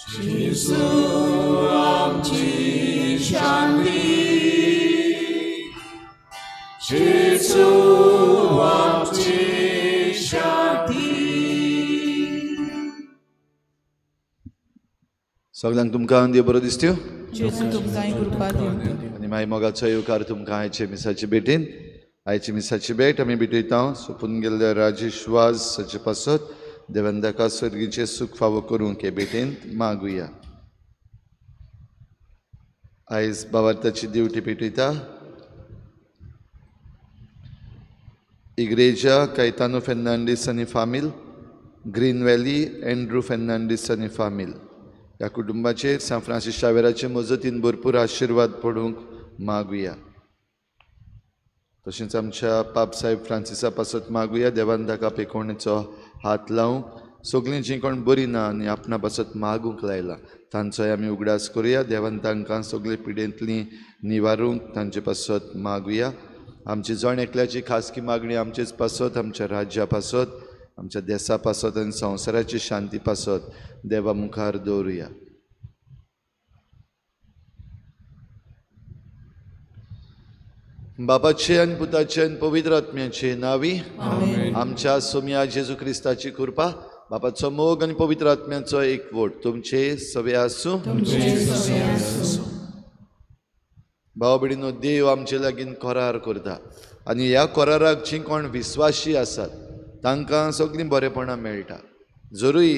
जेजू आमची शांती, जेजू आमची शांती. सगळ्यांक तुमकां देव बरो दिसत्यो जेजू तुमकांय कृपा दिवं. आनी मागीर मोगाचो येवकार तुमकां आयचे मिसाचे भेटीन. आयची मिसाची भेट आमी भेटयता सोंपून गेल्ल्या राजेश वाज हाचे पासत देवान ताका सर्गीचें सूख फावो करूंक हे भेटेंत मागुया. आयज बावार्थाची दिवटी पेटयता इग्रेजा कैतानो फेर्नांडीस आनी फामील, ग्रीन व्हॅली एंड्रू फेर्नांडीस आनी फामील. ह्या कुटुंबाचेर सांत फ्रांसीस शावेराचे मजतीन भरपूर आशिर्वाद पडूंक मागुया. तशेंच आमच्या पाप साहेब फ्रांसिसा पासत मागुया देवान ताका पेकोवणेचो हात लावंक. सगळीं जीं कोण बरीं ना आनी आपणा पासत मागूंक लायला तांचोय आमी उगडास करुया. देवान तांकां सगळे पिडेंतलीं निवारूंक तांचे पासत मागुया. आमची जण एकल्याची खासगी मागणी आमचेच पासत, आमच्या राज्या पासत, आमच्या देसा पासत आनी संवसाराची शांती पासत देवा मुखार दवरुया. बापाचे आनी पुताचे आनी पवित्र आत्म्याचे नांवी आमच्या सोम्या जेजू क्रिस्ताची कृपा, बापाचो मोग आनी पवित्र आत्म्याचो एकवट तुमचे सवे आसूं. भाव भयणीनो, देव आमचे लागीं करार करता आनी ह्या कराराक जीं कोण विस्वाशी आसात तांकां सगळीं बरेपणां मेळटा. जरूय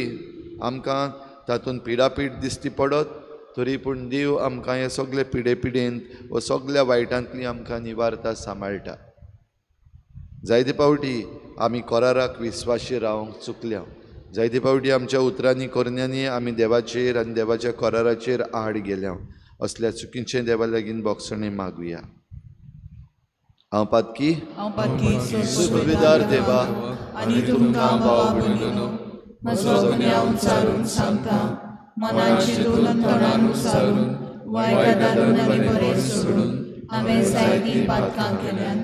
आमकां तातूंत पिडापीड दिसती पडत तरी पूण देव आमकां हे सगळे पिडे पिडेंत व सगळ्या वायटांतली आमकां निवारता, सांबाळटा. जायते फावटी आमी कराराक विस्वाशी रावंक चुकल्या. जायते फावटी आमच्या उतरांनी करण्यांनी आमी देवाचेर आनी देवाच्या कराराचेर आड गेल्या. असल्या चुकीचें देवा लागीं बोगसणें मागुया. हांव पातकी सुखविदार देवा आनी तुमकां भाव भयणीनो म्हजो गुन्यांव उचारून सांगता, मनान चिंतून तोंडान उचारून वायट आदारून आनी बरें सोडून हांवें जायतीं पातकां केल्यान.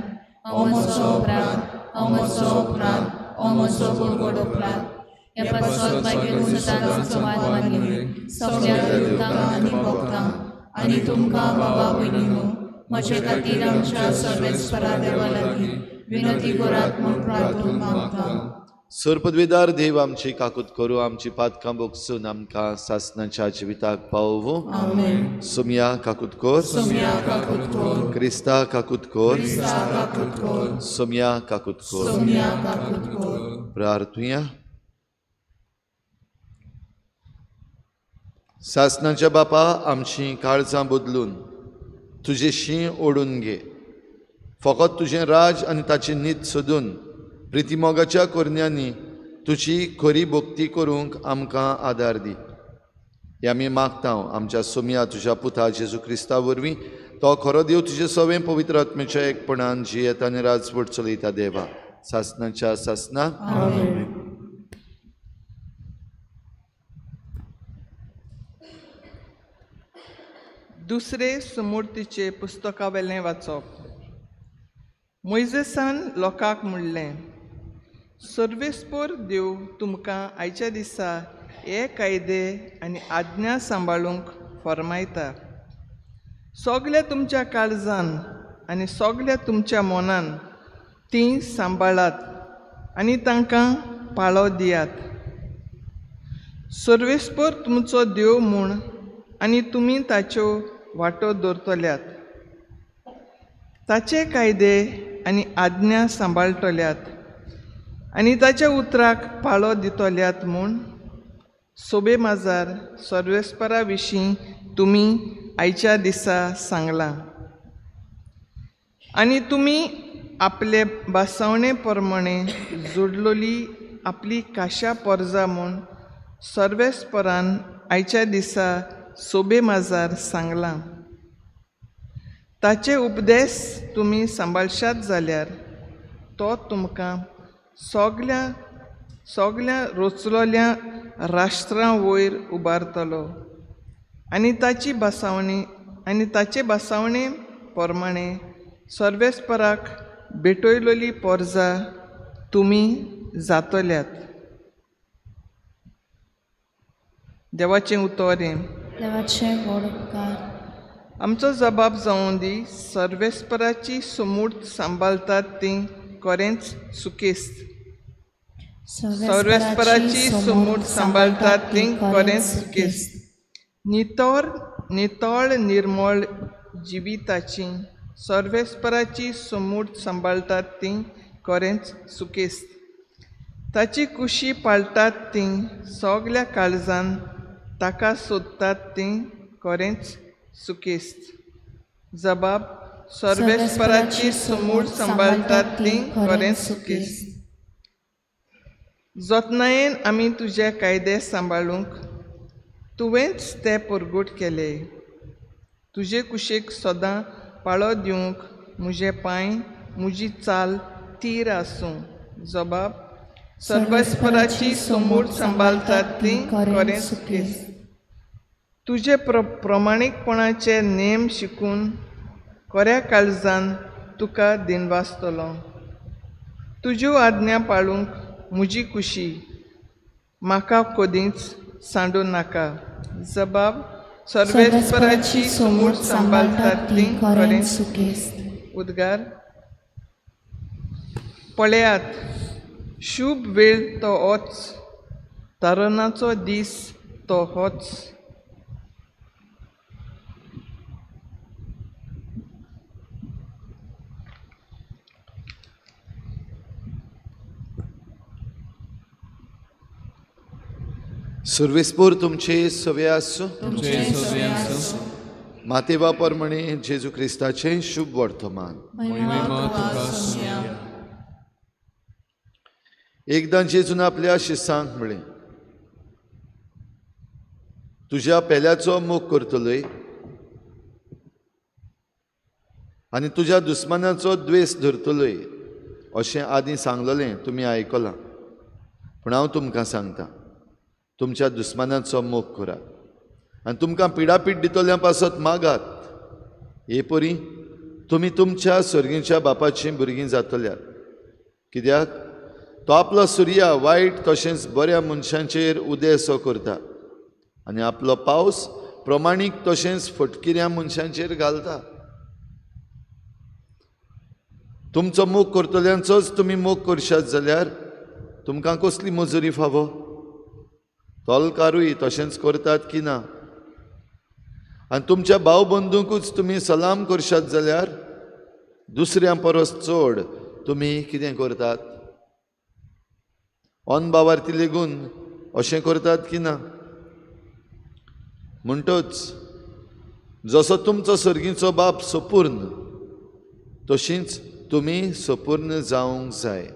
हो म्हजो अपराध, हो म्हजो अपराध, हो म्हजो व्हड अपराध. ह्या पासत मागीर सदांच संवाद मागीर सगळ्या देवतांक आनी भक्तांक आनी तुमकां बाबा भयणीनो म्हजे खातीर आमच्या सर्वेस्परा देवा लागीं विनंती करात म्हूण प्रार्थून मागता. सर्पद्वेदार देव आमची काकूत करूं, आमची पातकां बोगसून आमकां सासनाच्या जिविताक पावोवं. आमेन. सोमया काकूत कर, सोमया काकूत कर, क्रिस्ता काकूत कर, क्रिस्ता काकूत कर, सोमया काकूत कर, सोमया काकूत कर. प्रार्थुया. सासनाच्या बापा, आमची काळजां बदलून तुजेशी ओडून घे. फकत तुजें राज आनी ताची नीत सोदून प्रितीमोगाच्या करण्यांनी तुजी खरी भक्ती करूंक आमकां आदार दी. हे आमी मागता आमच्या सोमया तुज्या पुता जेजू क्रिस्ता वरवीं. तो खरो देव तुजे सवें पवित्र आत्म्याच्या एकपणान जियेता आनी राजवट चलयता देवा सासनाच्या सासना. दुसरे सुमूर्तीचे पुस्तकावेलें वाचप. मोयजेसान लोकांक म्हणलें, सर्वेस्पर देव तुमकां आयच्या दिसा हे कायदे आनी आज्ञा सांबाळूंक फर्मायता. सगल्या तुमच्या काळजान आनी सगल्या तुमच्या मनान तीं सांबाळात आनी तांकां पाळो दियात. सर्वेस्पर तुमचो देव म्हूण आनी तुमी ताच्यो वाटो दवरतल्यात, ताचे कायदे आनी आज्ञा सांबाळटल्यात आनी ताच्या उतराक पाळो दितल्यात म्हूण सोबे माजार सर्वेस्परा विशीं तुमी आयच्या दिसा सांगलां. आनी तुमी आपले बासावणे प्रमाणे जोडलोली आपली काशा पोरजा म्हूण सर्वेस्परान आयच्या दिसा सोबे माजार सांगलां. ताचे उपदेश तुमी सांबाळशात जाल्यार तो तुमकां सगल्या सगल्या रोचलोल्या राष्ट्रां वयर उबारतलो आनी ताची बसावणी आनी ताचे बसावणे प्रमाणे सर्वेस्पराक भेटयलोली पोरजा तुमी जातल्यात. देवाचें उतर हें. देवाचें व्हड उपकार. आमचो जबाब जावं दी. सर्वेस्पराची समूर्त सांबाळतात ती खरेंच सुकेस्त. सर्वेस्पराची समूर्त सांबाळतात ती खरेंच सुकेस्त. नितळ नितळ निर्मळ जिविताची सर्वेस्पराची समूर्त सांबाळतात ती खरेंच सुकेस्त. ताची कुशी पाळटात ती सगल्या काळजान ताका सोदतात ती खरेंच सुकेस्त. जबाब सर्वेस्पराची समूर्त सांबाळतात ती खरेंच सुकेस्त. जतनायेन आमी तुजे कायदे सांबाळूंक तुवेंच ते परगट केले. तुजे कुशीक सदां पाळो दिवंक म्हजे पांय म्हजी चाल तीर आसूं. जबाब सर्वेस्पराची समूर्त सांबाळतात ती खरेंच सुकेस्त. तुजे प्रमाणीकपणाचे नेम शिकून खऱ्या काळजान तुका दिनवासतलो. तुज्यो आज्ञा पाळूंक म्हजी कुशी म्हाका कदींच सांडूं नाका. जबाब सर्वेस्पराची समूर्त सांबाळतात ती खरेंच सुकेस्त. उद्गार. पळयात, शुभ वेळ तो होच, तरणाचो दीस तो होच. सर्वेस्पोर तुमचे सवे आसूं. मातेवा परमणे जेजू क्रिस्ताचें शुभ वर्तमान. एकदां जेजून आपल्या शिसांक म्हळें, तुज्या पेल्याचो मोग करतलोय आनी तुज्या दुस्मानाचो द्वेस धरतलोय अशें आदीं सांगलेलें तुमी आयकलां. पूण हांव तुमकां सांगता, तुमच्या दुस्मानाचो मोग करात आनी तुमकां पिडापीड दितल्या पासत मागात. हे परी तुमी तुमच्या सर्गीच्या बापाचीं भुरगीं जातल्यात. कित्याक तो आपलो सुर्या वायट तशेंच बऱ्या मनशांचेर उदेसो करता आनी आपलो पावस प्रमाणीक तशेंच फटकिऱ्या मनशांचेर घालता. तुमचो मोग करतल्यांचोच तुमी मोग करशात जाल्यार तुमकां कसली मजुरी फावो? तोलकारूय तशेंच करतात की ना? आनी तुमच्या भाव बंधूंकूच तुमी सलाम करशात जाल्यार दुसऱ्यां परस चड तुमी कितें करतात? अनभावार्थी लेगून अशें करतात की ना? म्हणटच जसो तुमचो सर्गीचो बाप सपूर्ण तशींच तुमी सपूर्ण जावंक जाय.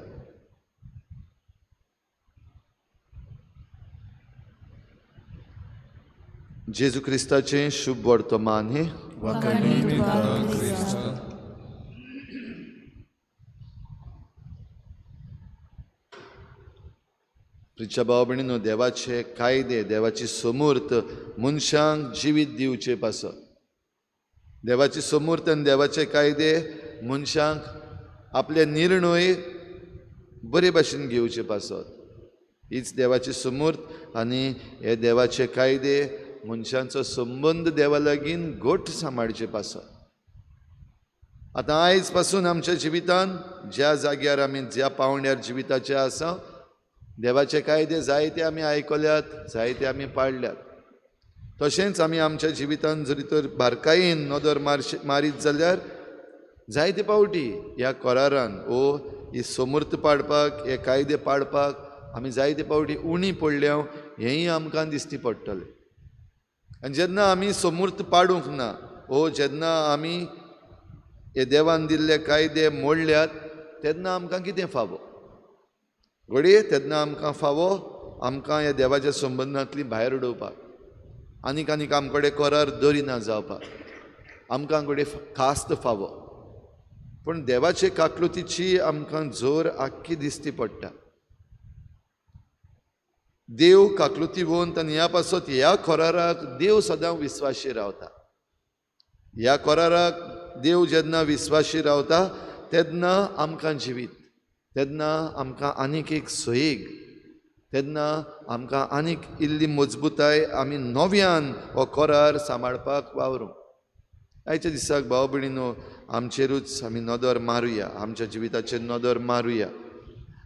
जेजू क्रिस्ताचें शुभ वर्तमान हें. प्रिच्या भाव भयणीनो, देवाचे कायदे, देवाची समूर्त मनशांक जिवीत दिवचे पासत, देवाची समूर्त आनी देवाचे कायदे मनशांक आपले निर्णय बरे भाशेन घेवचे पासत, हीच देवाची समूर्त आनी हे देवाचे कायदे मनशांचो संबंद देवा लागीं घट सांबाळचे पासत. आतां आयज पासून आमच्या जिवितान ज्या जाग्यार आमी ज्या पावंड्यार जिविताचे आसा, देवाचे कायदे जायते आमी आयकल्यात, जायते आमी पाळल्यात. तशेंच आमी आमच्या जिवितान जरी तर बारकायेन नदर मारीत जाल्यार जायते पावटी ह्या करारान ओ ही समूर्त पाडपाक, हे कायदे पाडपाक आमी जायते पावटी उणी पडल्या हेंय आमकां दिसती पडटलें. आनी जेन्ना आमी समूर्त पाडूंक ना ओ जेन्ना आमी हे देवान दिल्ले कायदे मोडल्यात तेन्ना आमकां कितें फावो? घडये तेन्ना आमकां फावो आमकां ह्या देवाच्या संबंदांतली भायर उडोवपाक, आनीक आनीक आमकडे करार दरिना जावपाक, आमकां घडये खास्त फावो. पूण देवाचे काकलुतीची आमकां जोर आख्खी दिसती पडटा. देव काकलुतीवंत आनी ह्या पासत ह्या कराराक देव सदां विस्वाशी रावता. ह्या कराराक देव जेन्ना विस्वाशी रावता तेन्ना आमकां जिवीत, तेन्ना आमकां आनीक एक सोयीग, तेन्ना आमकां आनीक इल्ली मजबूताय आमी नव्यान हो करार सांबाळपाक वावरूं. आयच्या दिसाक भाव भयणीनो आमचेरूच आमी नदर मारुया, आमच्या जिविताचेर नदर मारुया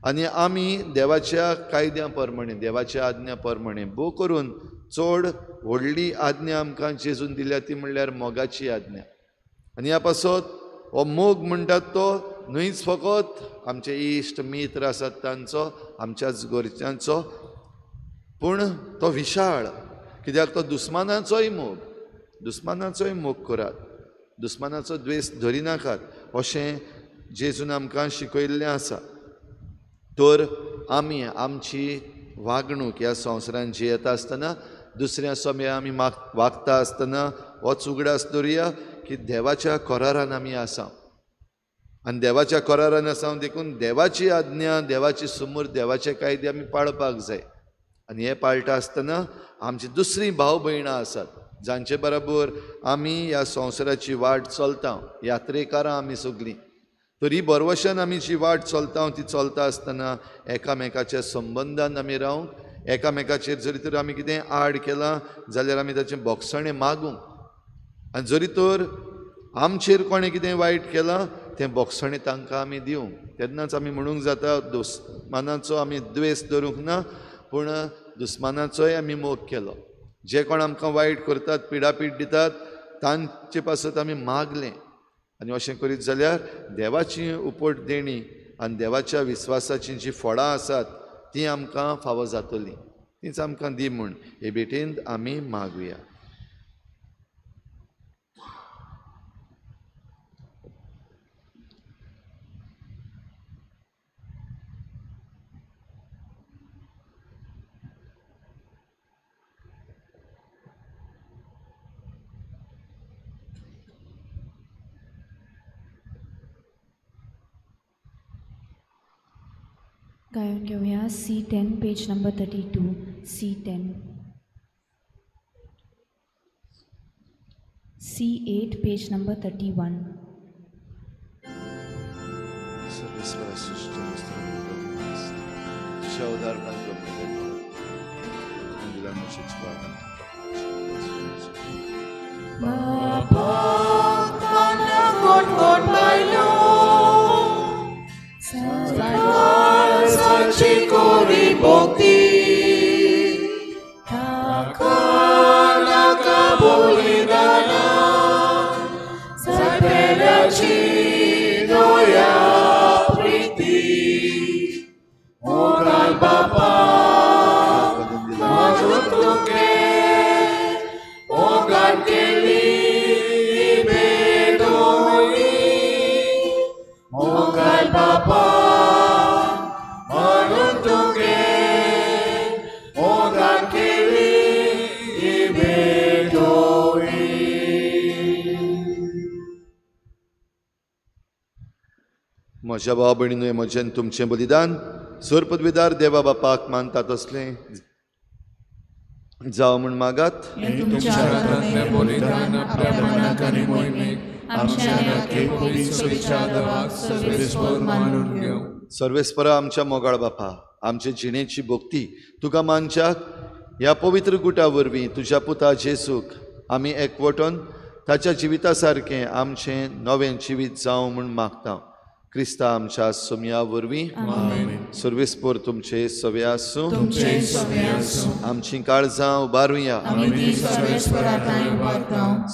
आनी आमी देवाच्या कायद्या प्रमाणे, देवाच्या आज्ञा प्रमाणे भोव करून चड व्हडली आज्ञा आमकां जेजून दिल्या ती म्हणल्यार मोगाची आज्ञा. आनी ह्या पासत हो मोग म्हणटात तो न्हयच फकत आमचे इश्ट मित्र आसात तांचो, आमच्याच घरच्यांचो, पूण तो विशाळ, कित्याक तो दुस्मानाचोय मोग, दुस्मानाचोय मोग करात, दुस्मानाचो द्वेस धरिनाकात अशें जेजून आमकां शिकयल्लें आसा. तर आमी आमची वागणूक ह्या संवसारान जियेता आसतना, दुसऱ्या समया आमी वागता आसतना होच उगडास दवरुया की देवाच्या करारान आमी आसा आनी देवाच्या करारान आसा देखून देवाची आज्ञा, देवाची सुमूर, देवाचे कायदे आमी पाळपाक जाय. आनी हे पाळटा आसतना आमची दुसरी भाव भयणां आसात जांचे बरोबर आमी ह्या संवसाराची वाट चलता, यात्रेकारां आमी सगळीं, तरी बरवशान आमी जी वाट चलता ती चलता आसतना एकामेकाच्या संबंदान आमी रावंक, एकामेकाचेर जरी तर आमी कितें आड केलां जाल्यार आमी ताचें बोगसणें मागूंक, आनी जरी तर आमचेर कोणें कितें वायट केलां तें बोगसणें तांकां आमी दिवंक. तेन्नाच आमी म्हणूंक जाता दुस्मानाचो आमी द्वेस धरूंक ना, पूण दुस्मानाचोय आमी मोग केलो. जे कोण आमकां वायट करतात, पिडापीड दितात, तांचे पासत आमी मागलें. आनी अशें करीत जाल्यार देवाची उपट देणी आनी देवाच्या विस्वासाचीं जीं फळां आसात तीं आमकां फावो जातलीं, तींच आमकां दी म्हूण हे भेटेंत आमी मागुया. गायन घेवया C10 page number 32. C10 C8 page number 31. म्हज्या भाव भयणीनूय म्हजें तुमचें बलिदान सर पदवीदार देवा बापाक मानता तसलें जावं म्हूण मागात. सर्वेस्परा आमच्या मोगाळ बापा, आमचे जिणेची भक्ती तुका मानच्याक ह्या पवित्र गुटा वरवीं तुज्या पुता जेसूक आमी एकवटून ताच्या जिविता सारकें आमचें नवें जिवीत जावं म्हूण मागता. क्रिस्ता आमच्या सोमया वरवीं. सर्वेस्पर तुमचे सवे आसूं. आमची काळजां उबारुया.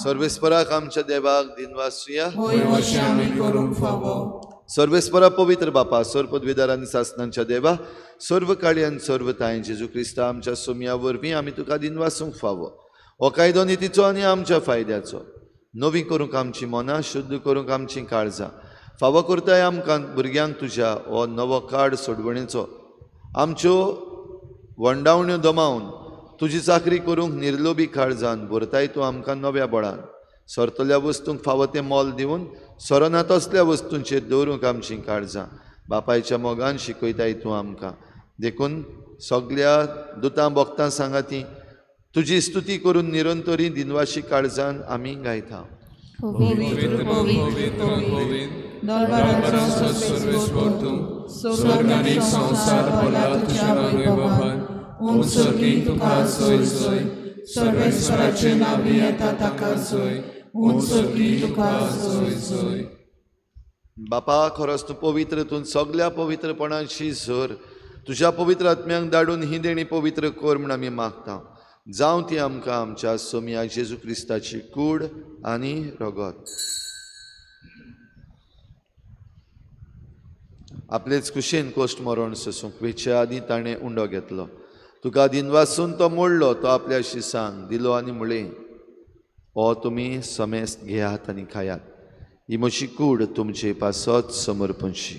सर्वेस्पराक आमच्या देवाक दिनवासुया. सर्वेस्परा पवित्र बापा, सर्व पदवीदार आनी सासनांच्या देवा, सर्व काळी आनी सर्व तांय जेजू क्रिस्ता आमच्या सोमया वरवीं आमी तुका दिनवासूंक फावो. हो कायदो नितीचो आनी आमच्या फायद्याचो नवी करूंक आमची मनां, शुद्ध करूंक आमची काळजां फावो करताय आमकां भुरग्यांक तुज्या हो नवो काड सोडवणेचो आमच्यो वंडावण्यो दमावन तुजी चाकरी करूंक निर्लोभी काळजान भरताय तूं आमकां नव्या बळान. सरतल्या वस्तूंक फावो तें मोल दिवन सरना तसल्या वस्तूंचेर दवरूंक आमचीं काळजां बापायच्या मोगान शिकयताय तूं आमकां. देखून सगल्या दुतां भक्तां सांगाती तुजी स्तुती करून निरंतरी दिनवाशी काळजान आमी गायता. पवित्र पवित्र पवित्र दरबाराचो सर्वेस्पर तूं, स्वर्ग आनी संवसार भरला तुज्या वैभवान. उंच सर्गी तुका जय जय, सर्वेस्पराचें नांव येता ताका जय. उंच सर्गी तुका जय जय. बापा, खरोच तूं पवित्र, तूं सगल्या पवित्रपणाची झर. तुज्या पवित्र आत्म्यांक धाडून ही देणी पवित्र कर म्हूण आमी मागता. जावं ती आमकां आमच्या सोमया जेजू क्रिस्ताची कूड आनी रगत. आपलेच कुशीन कोश्ट मरण सोसूंक वेचे आदीं ताणें उंडो घेतलो. तुका दिनवासून तो मोडलो, तो आपल्या शिसांक दिलो आनी म्हणलें, हो तुमी समेस्त घेयात आनी खायात, ही म्हजी कूड तुमचे पासत समर्पणशी.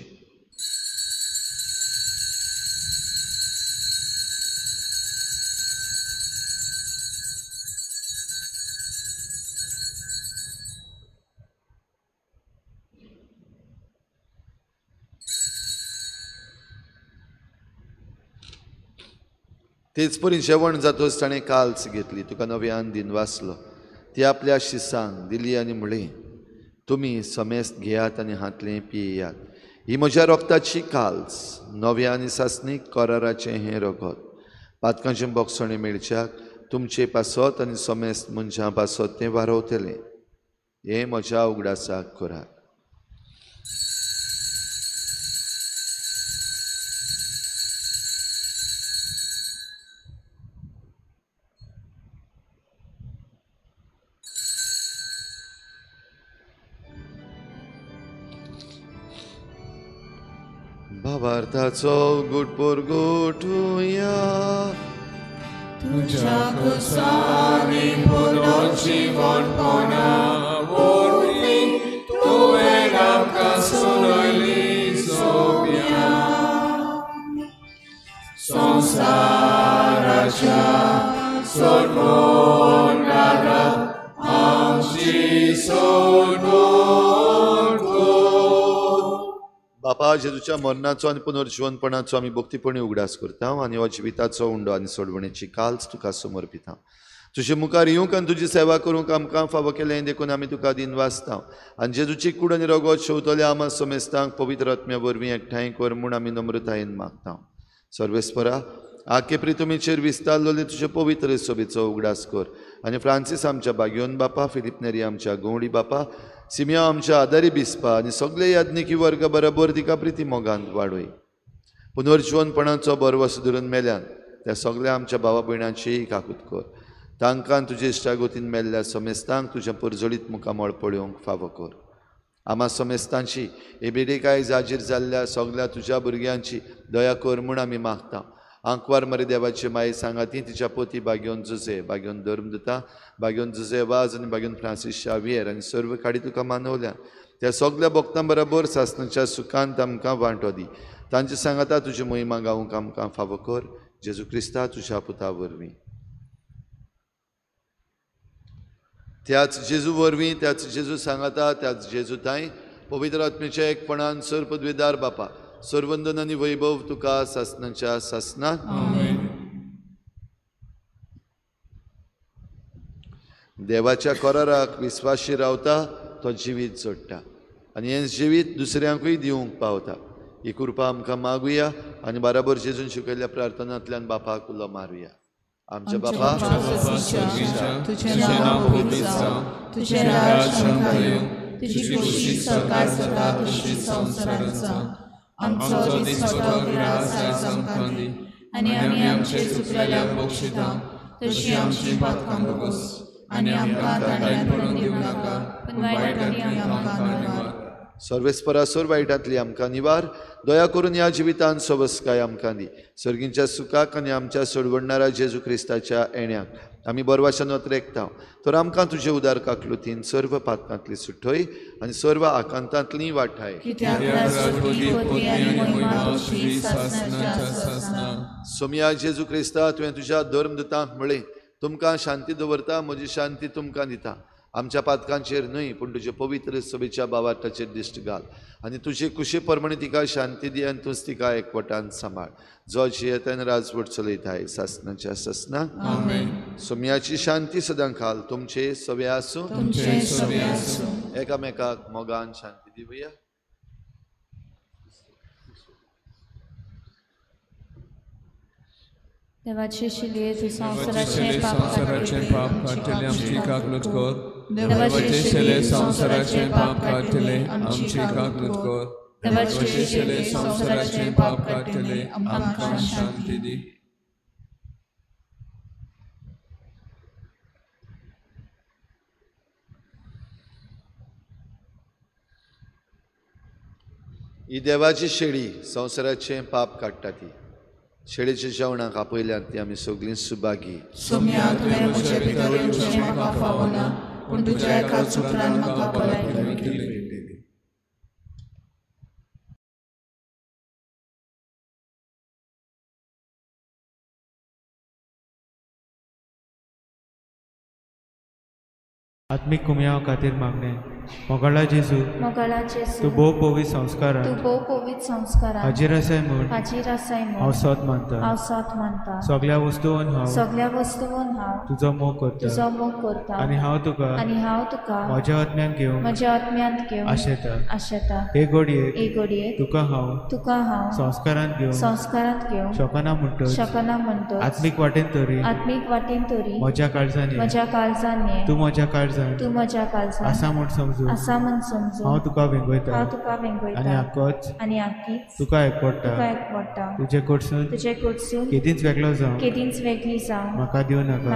तेच परी जेवण जातच ताणें काल्स घेतली, तुका नव्यान दिनवासलो, ती आपल्या शिसांक दिली आनी म्हणलें, तुमी समेस्त घेयात आनी हांतलें पियेयात, ही म्हज्या रोगताची काल्स, नव्या आनी सासणीक कराराचें हें रगत. पातकांचें बोगसणें मेळच्याक तुमचे पासत आनी समेस्त मनशां पासत तें वारवतलें. हें म्हज्या उगडासाक करात. भावार्थाचो गुटपोर गोठुया, तुज्या कुसांनी पुनर्जीवनपणा वरवीं तुवें आमकां सोडयली सोम्या. संवसाराच्या सोडवणारा आमची सोडवण कर. बापा, जेजूच्या मरणाचो आनी पुनर्जीवनपणाचो आमी भक्तीपणी उगडास करता आनी हो जिविताचो उंडो आनी सोडवणेची काल्स तुका समर्पिता. तुजे मुखार येवंक आनी तुजी सेवा करूंक आमकां फावो केलें देखून आमी तुका दिनवासता. आनी जेजूची कूड आनी रगत शेवतले आमा समेस्तांक पवित्र आत्म्या वरवीं एकठांय कर म्हूण आमी नम्रतायेन मागता. सर्वेस्परा, आखे प्रितुमीचेर विस्तारलेले तुजे पवित्र सोबेचो उगडास कर आनी फ्रांसीस आमच्या बागयोन बापा, फिलीप नेरी आमच्या गवडी बापा, सिमिया आमच्या आदारी बिस्पा आनी सगळे याज्ञिकी वर्ग बरोबर तिका प्रिती मोगान वाडय. पुनर्जीवनपणाचो बरवस धरून मेल्यान त्या सगळ्या आमच्या भावा भयणांची काकूत कर. तांकां तुजे इश्टागोतीन मेल्ल्या समेस्तांक तुज्या परजळीत मुखामळ पळोवंक फावो कर. आमा समेस्तांची एबेडेकाय जाजीर जाल्ल्या सगळ्या तुज्या भुरग्यांची दया कर म्हूण आमी मागता. आंकवार मरे देवाची माई सांगाती तिच्या पोती बागयोन जुजे, बागयोन धर्मदुता, बागयोन जुजे वाज आनी बागयोन फ्रांसीस शावियर आनी सर्व काडी तुका मानवल्या त्या सगळ्या भक्तां बरोबर सासणाच्या सुखांत आमकां वांटो दी. तांचे सांगाता तुजी मोहिमा गावंक आमकां फावो कर. जेजू क्रिस्ता तुज्या पुता वरवीं. त्याच जेजू वरवीं, त्याच जेजू सांगाता, त्याच जेजू ताई पवित्र आत्म्याच्या एकपणान सर पदवीदार बापा, सर्वंदन आनी वैभव तुका सासणाच्या सासणाक. देवाच्या कराराक विस्वाशी रावता तो जिवीत जोडटा आनी हें जिवीत दुसऱ्यांकूय दिवंक पावता. ही कृपा आमकां मागुया आनी बराबर जेजून शिकयल्ल्या प्रार्थनांतल्यान बापाक उलो मारुया. आमच्या बापा, तुजें नांव पवित्र जावं, तुजें राज्य आमकां येवं, तुजी खोशी स्वर्गार जाता तशी संवसारांत जावं. आमचो दिसपट्टो ग्रास आयज आमकां दी आनी आमी आमचे चुकलेल्यांक बक्षिता तशी आमची पातकां भोगोस आनी आमकां ताणें पडून दिवं नाका, पूण वायटांतली आमकां निवार. सर्वेस्परा सोर वायटांतली आमकां निवार. दया करून ह्या जिवितान सोबसकाय आमकां दी. सर्गींच्या सुखाक आनी आमच्या सोडवणारा जेजू क्रिस्ताच्या येण्याक आमी बरवाशान रेखता. तर आमकां तुजे उदार काकलुतीन सर्व पातकांतली सुटय आनी सर्व आकांतांतली वाठाय. सोमया जेजू क्रिस्ता, तुवें तुज्या धर्मदुतांक म्हळें, तुमकां शांती दवरता, म्हजी शांती तुमकां दिता. आमच्या पातकांचेर न्हय पूण तुजे पवित्र सभेच्या भावार्थाचेर दिश्ट घाल आनी तुजे कुशे प्रमाणे तिका शांती दी आनी तूंच तिका एकवटान सांबाळ, जो जियेतान राजवट चलयताय सासनाच्या सासना. सोम्याची शांती सदां खाल तुमचे सवे आसूं. एकामेकाक मोगान शांती दिवया. देवाचे शिलये तूं संवसाराचें पाप काडटले आमची काकलूत कर. देवाचे शिलये संवसाराचें पाप काडटले आमची काकलूत कर. देवाचे शिलये संवसाराचें पाप काडटले आमकां शांती दी. ही देवाची शेळी संवसाराचें पाप काडटा ती शेळेच्या जेवणाक आपयल्यात ती आमी सगळीं सुभागी. सोम्या तुवें म्हजे भितर येवचें म्हाका फावना, पूण तुज्या एकाच उतरान म्हाका भलायकी मेळटली. आत्मीक कुमयाव खातीर मागणें. मोगाळा जेजू, तूं भोव पवित्र संस्कारांत हाजीर आसाय म्हूण हांव सोद मानता. सगळ्या वस्तूंत हांव तुजो मोग करता आनी हांव तुका म्हज्या आत्म्यांत घेवंक आशेता. हे घडयेक तुका हांव संस्कारांत घेवंक शकना म्हणटच आत्मीक वाटेन तरी म्हज्या काळजान तूं म्हज्या काळजान आसा म्हूण समजून हांव तुका वेंगयता आनी आकोच तुका एकवटा. तुजे कडसून केदींच वेगळो जावं म्हाका दिवं नाका.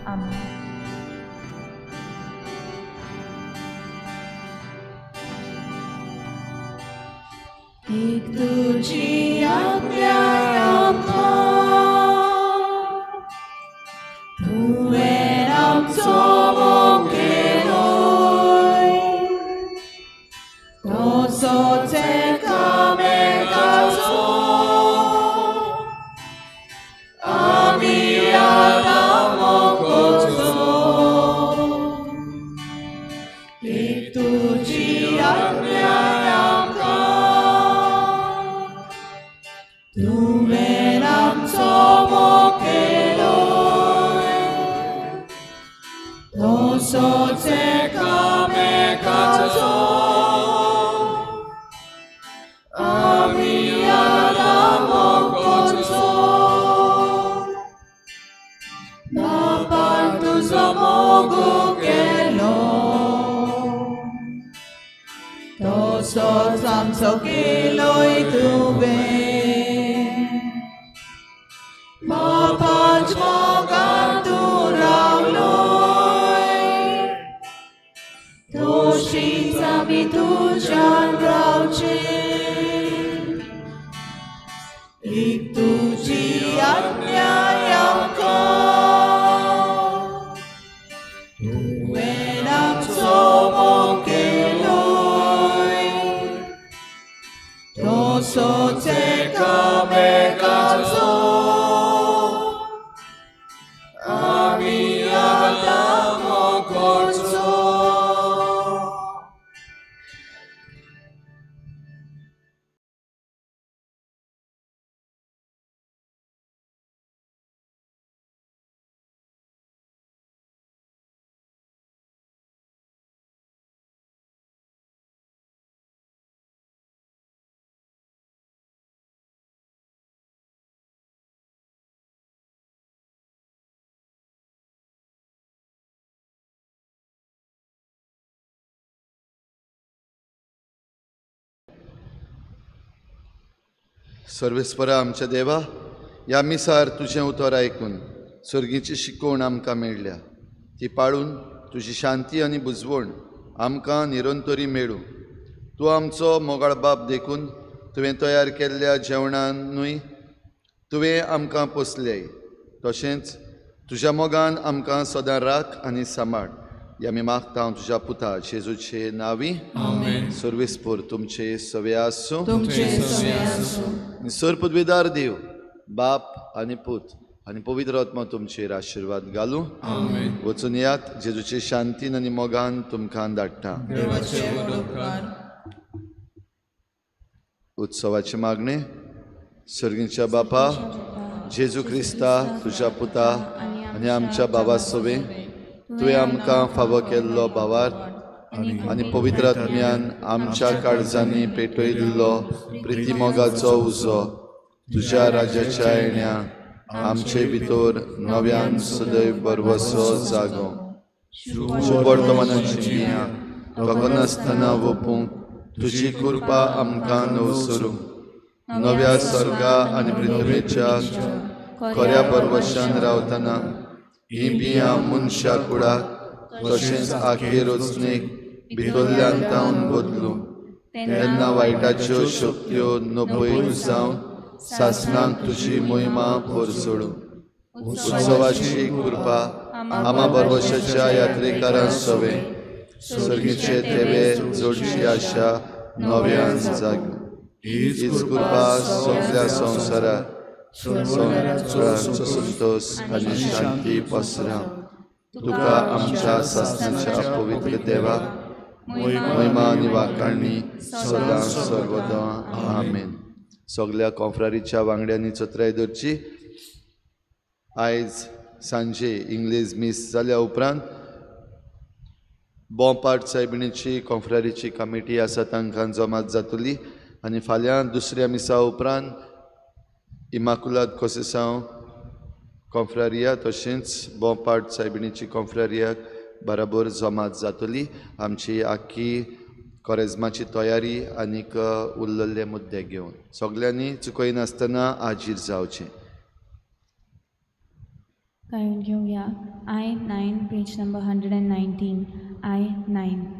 आमेन. एक तुजी आज्ञा आमकां, तुवें आमचो मोग केलोय, तसोच एकामेकाचो आमी आतां मोग करचो. एक तुजी आज्ञा आमकां, तुवें आमचो मोग केलोय, तसोच एकामेकाचो आमी आतां मोग करचो. बापान तुजो मोग केलो, तसोच आमचो केलोय तुवें. बापाच्या मोगान तूं रावलोय, तशीच आमी तुज्यान रावचें. एक तुजी आज्ञा आमकां, तुवें आमचो मोग केलोय, तसोच एकामेकाचो आमी आतां मोग करचो. सर्वेस्परा आमच्या देवा, ह्या मिसार तुजें उतर आयकून सर्गीची शिकवण आमकां मेळ्ळ्या, ती पाळून तुजी शांती आनी बुजवण आमकां निरंतरी मेळूं. तूं आमचो मोगाळ बाप देखून तुवें तयार केल्ल्या जेवणानूय तुवें आमकां पोसलें, तशेंच तुज्या मोगान आमकां सदां राख आनी सांबाळ. ह्या आमी मागता हांव तुज्या पुता जेजूचे नांवी. सर्वेस्पर तुमचे सवे आसूं. सर पदवीदार देव बाप आनी पूत आनी पवित्र आत्मा तुमचेर आशिर्वाद घालूं. वचून यात, जेजूचे शांतीन आनी मोगान तुमकां धाडटा. उत्सवाची मागणें. सर्गीच्या बापा, जेजू क्रिस्ता तुज्या पुता आनी आमच्या बाबा सोबे तुवें आमकां फावो केल्लो भावार्थ आनी पवित्र आत्म्यान आमच्या काळजांनी पेटयल्लो प्रितीमोगाचो उजो तुज्या राज्याच्या येण्या आमचे भितर नव्यान सदैव बरवसो जागो. वर्तमानाची बियां तोखनासतना वोपूंक तुजी कृपा आमकां नवसरूं. नव्या सर्गा आनी पृथ्वेच्या खऱ्या बरवशान रावतना ही बियां मनशा कुडाक तशेंच आखे रचणेक भितरल्यान तावन बदलूं. तेन्ना वायटाच्यो शक्त्यो नपयत जावन सासणाक तुजी मोहिमा पोरसोडूं. उत्सवाची कृपा आमा बरवशाच्या यात्रेकारां सवे सर्गीचे तेवे जोडची आशा नव्यान जागू. हीच कृपा सगळ्या संवसारात संवसाराचो संतोष आनी शांती पसरा. तुका आमच्या सासणाच्या पवित्र देवा महिमा आनी वाखाणी सदां सर्वदा. आमेन. सगळ्या कॉफ्रारीच्या वांगड्यांनी चत्राय धरची. आयज सांजे इंग्लीश मीस जाल्या उपरांत बोंपाट सायबिणीची कॉफ्रारीची कमिटी आसा तांकां जमात जातली आनी फाल्यां दुसऱ्या मिसा उपरांत इमाकुलाद कोसेसांव कॉफ्रारिया तशेंच बोंपाट सायबिणीची कॉफ्रारियाक बराबर जमात जातली. आमची आख्खी कोरेज्माची तयारी आनीक उरलेले मुद्दे घेवन सगल्यांनी चुकयनासतना हाजीर जावचें. गायन घेवया I-9 page number 119. I-9.